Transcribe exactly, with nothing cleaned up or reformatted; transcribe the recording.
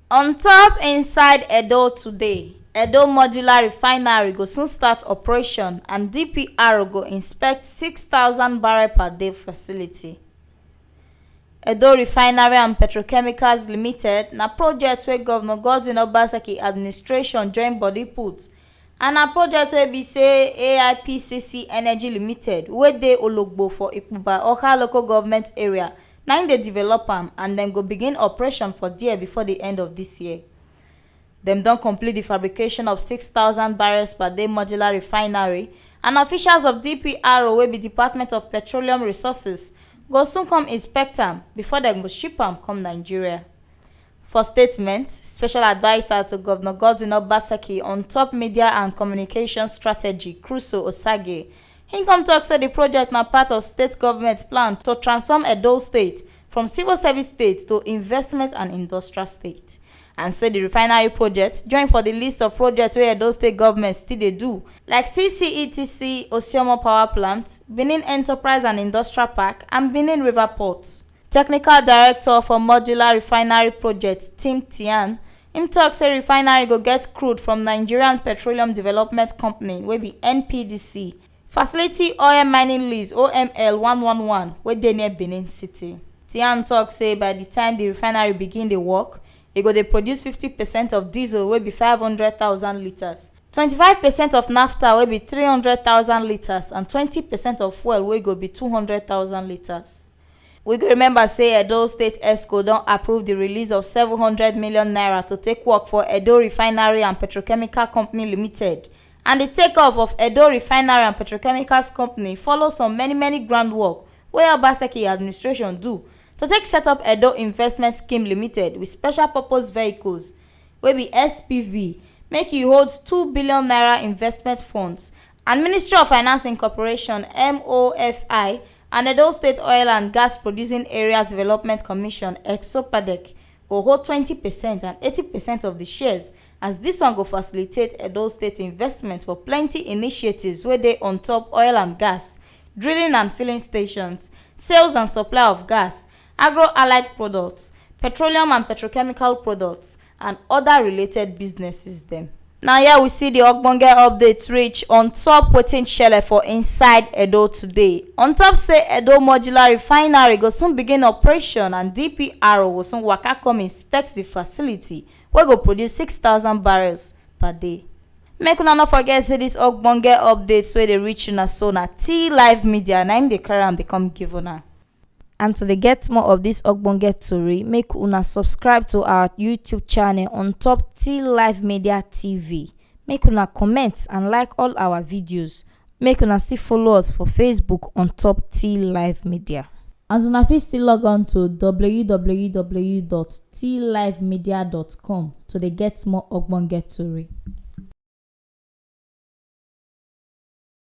On top inside Edo today, Edo Modular Refinery go soon start operation and D P R go inspect six thousand barrel per day facility. Edo Refinery and Petrochemicals Limited na project wey Governor Godwin Obaseki administration join body put, and na project wey be say A I P C C Energy Limited wey dey Ologbo for Ipuba Oka local government area na im dey develop am, and dem go begin operation for there before the end of this year. Dem don complete the fabrication of six thousand barrels per day modular refinery, and officials of D P R O, wey be Department of Petroleum Resources, go soon come inspect am before dem go ship am come Nigeria. For statement, special adviser to Governor Godwin Obaseki on top media and communication strategy, Crusoe Osage, he come talk say the project na part of state government plan to transform Edo State from civil service state to investment and industrial state, and say the refinery project join for the list of projects wey Edo State government still dey do, like C C E T C Osiomo Power Plant, Benin Enterprise and Industrial Park, and Benin River Port. Technical director for modular refinery project, Tim Tian, him talk say refinery go get crude from Nigerian Petroleum Development Company, wey be N P D C, facility oil mining lease, O M L one one one, wey dey near Benin City. Tian talk say by the time the refinery begin dey work, e go dey produce fifty percent of diesel, wey be five hundred thousand litres, twenty-five percent of naphtha, wey be three hundred thousand litres, and twenty percent of fuel, wey go be two hundred thousand litres. We go remember say Edo State Exco don approve the release of seven hundred million naira to take work for Edo Refinery and Petrochemical Company Limited, and the takeoff of Edo Refinery and Petrochemicals Company follow some many many groundwork wey Obaseki administration do to take set up Edo Investment Scheme Limited with special purpose vehicles, wey be S P V, make e hold two billion naira investment funds, and Ministry of Finance Incorporation, M O F I, and Edo State Oil and Gas Producing Areas Development Commission, EXOPADEC, go hold twenty percent and eighty percent of the shares, as this one go facilitate Edo State investment for plenty initiatives wey dey on top oil and gas, drilling and filling stations, sales and supply of gas, agro-allied products, petroleum and petrochemical products, and other related businesses dem. Na here we see the ogbonge updates reach on top wetin shele for inside Edo today. On top say Edo Modular Refinery go soon begin operation and D P R O go soon waka come inspect the facility wey go produce six thousand barrels per day. Make una no forget say this ogbonge updates wey dey reach una so na T Live Media na im dey carry am dey come give una. And to dey get more of this ogbonge tori, make una subscribe to our YouTube channel on top T Live Media T V. Make una comment and like all our videos. Make una still follow us for Facebook on top T Live Media. And una fit still log on to w w w dot t live media dot com to dey get more ogbonge tori.